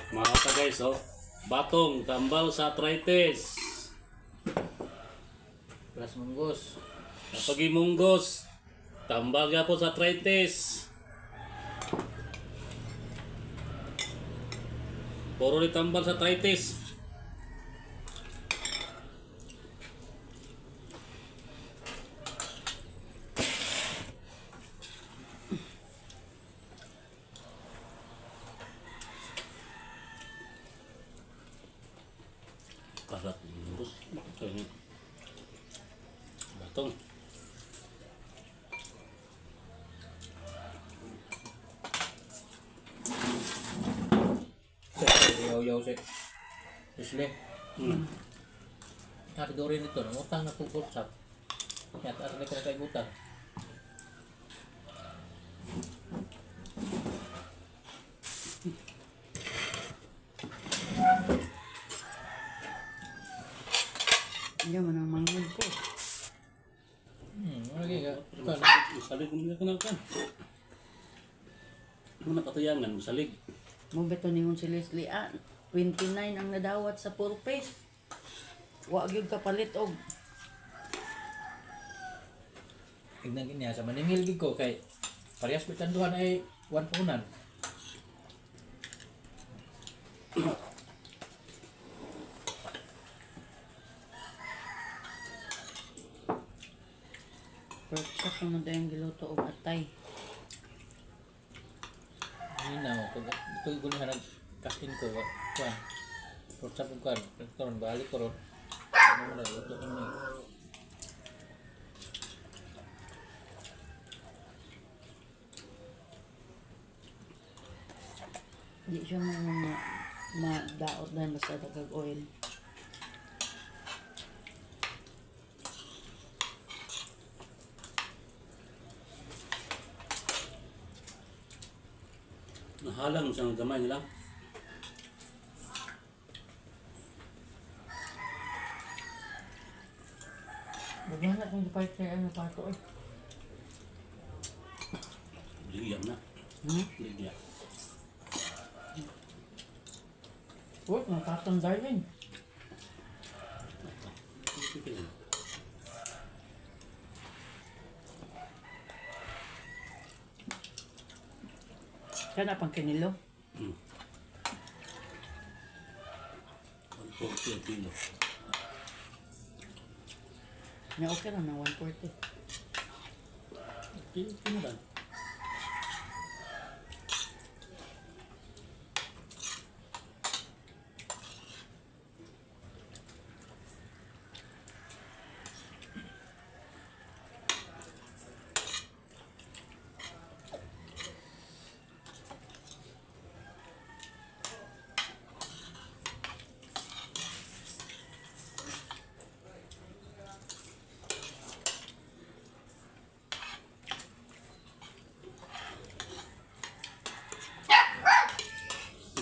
Mga ka guys, oh. Batong, tambal sa arthritis. Plus munggos. Kapag imunggos, tambal po sa arthritis. Puro ni tambal sa arthritis. Karat munggos. Batong. Sir, yaw-yaw sir. Isle. Nakidori nito, nangutang na kong WhatsApp. Kaya taas na ko na kay utang. Hindi mo nang manghod ko. Lagi ka. Kan. Salig mo na kan. Ano na katayangan, salig. Mo beto ningon si Leslie, ah, 29 ang nadawat sa purpose. Wa gyud kapalit og Tignan niya sa maningil gid ko kay parehas ko tanduhan ay one punan. Pork chop naman tayong giluto og atay. Ninaw ko ito ko niya nag kasin ko wa. Kuan. WhatsApp ko kan. Karon balik ko ron. Ano mo na luto ko ni. Di siya mo mga madaot dahil basta dagag oil. Nahalang siyang gamay nila. Bugyan na kung gipalit kay ano pa ko eh. Ligyan na. Hmm? Ligyan. Uy, nakatang darling. Siya na pang kinilo. 140 ang kilo. Nya okay ra na 140. Kilo, kilo lang.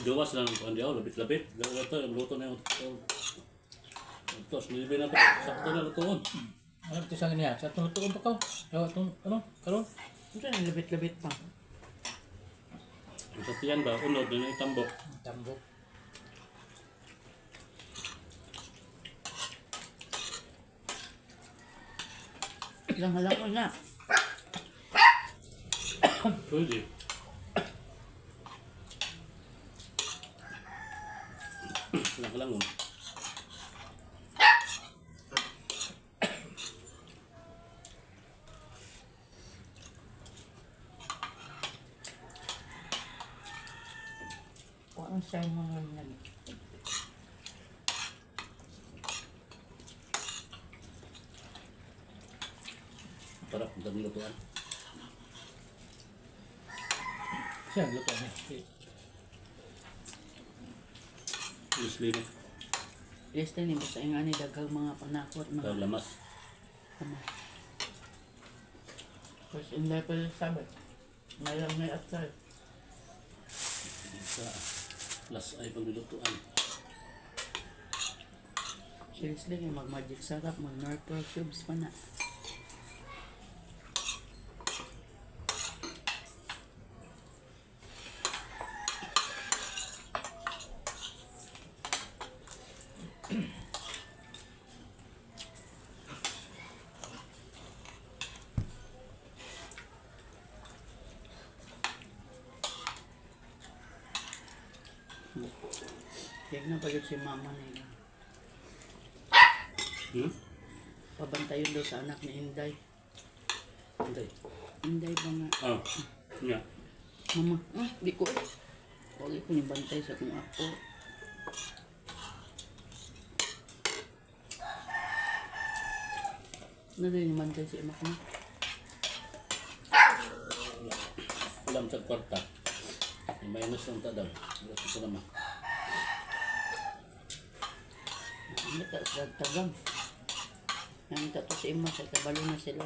Gawas lang ang kuan diyaw, labit-labit. Gawa ito, luto na yung ito, sinibi na ito. Sakto na lutoon. Ano ito sa niya? Sa tulutuon pa ko. Aw, itong ano karon? Unsa na labit-labit pa? Ang sa tiyan ba, unod na yung tambok. Tambok. Ilang halakon na. Pwede. Lang lang. Wa ang say mo nag. Sarap, ang daming lutuan. Siya luto niya. Si Leslie na. Leslie ni basta nga ni daghang mga panakot mga Daw lamas. Tama. First in level sabi. Ngayon may atay. Sa las ay paglutuan. Si Leslie kay mag magic sarap, mag North cubes pa na. Kaya na pagod si mama na yun. Pabantayon daw sa anak ni Inday. Hindi. Inday ba nga? Oh. Nga. Mama, ah, di ko eh. Huwag ko ni bantay sa kung ako. Ano din yung bantay si anak mo? Wala mo sa kwarta. May minus lang ta daw. Wala sa naman. Ano ta sa tagang? Nangita to si Emma sa kabalo na sila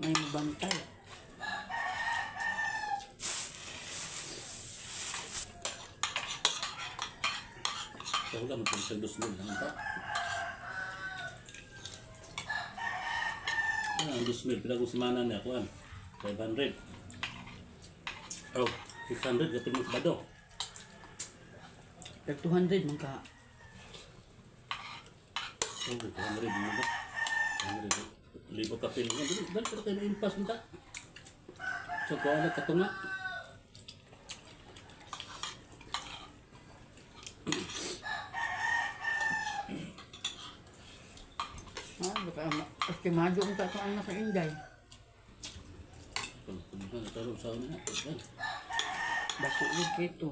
may mabantay. Sa wala mo sa 2,000 lang ta. Ah, ang 2,000. Pila kong semana niya kuan. 500. Oh, 600 gato mo sa bado. Tag 200 man ka. Oh, 200 mo ba? 200. Libo ka pil. Dali, dali pero kayo impas mo ta. So kuan na katunga. Ah, baka estimado ang tato anak sa Inday. Kung sa una. Dako yun kito.